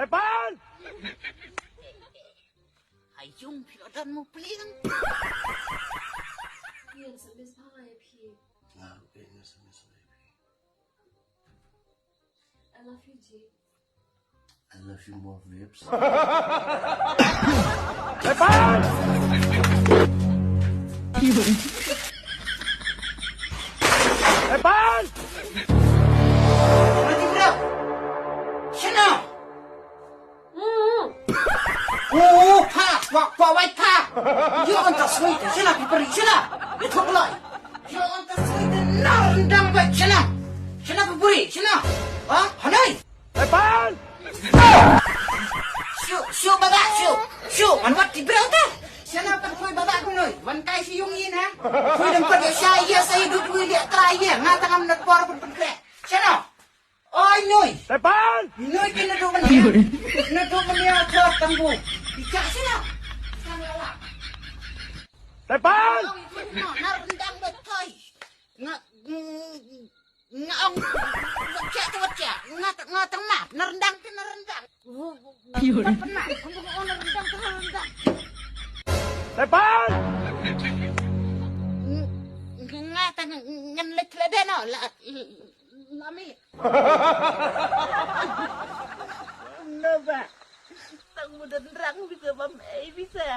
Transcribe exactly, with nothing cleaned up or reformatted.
Tepan! Ayung phi la don mo pliang. Ian sa miss pa ngai phi. Nga ruh nga sa miss ngai phi. I love you, G. I love you more, babes. Tepan! Tepan! Shana! Oh, pa, pa, pa, wait, pa. Ïoh anta sweet, shana phi pari, shana. Ïathuh lai. Ïoh anta sweet, nar ndang ba, shana. Shana phi pari, shana. Ha? Hanai. Tepan! Shu, shu baba, shu, shu, man wat ti breu te. Shana kan khui baba ku noi, man kai shi yung yin ha. Khui dang pat ya sha ya sa ya dut khui liak trai ya, nga tang am nat por pun pun krek. Shana. Oi noi. Tepan! Noi kin na duk man ya. Na duk man ya chot tang bu. Bicha shana. Shana la. Tepan! Nar ndang ba thoi. Nga, nga ong, nga cek tu cek, nga, nga tang ma, na rendang tu na rendang. Phi oi. Pernah, pernah, pernah, na rendang tu na rendang. Tepan! Nga tang ngan lek lek deh no, la, la mi. Naba. Tang muda nerang bisa bam ei bisa.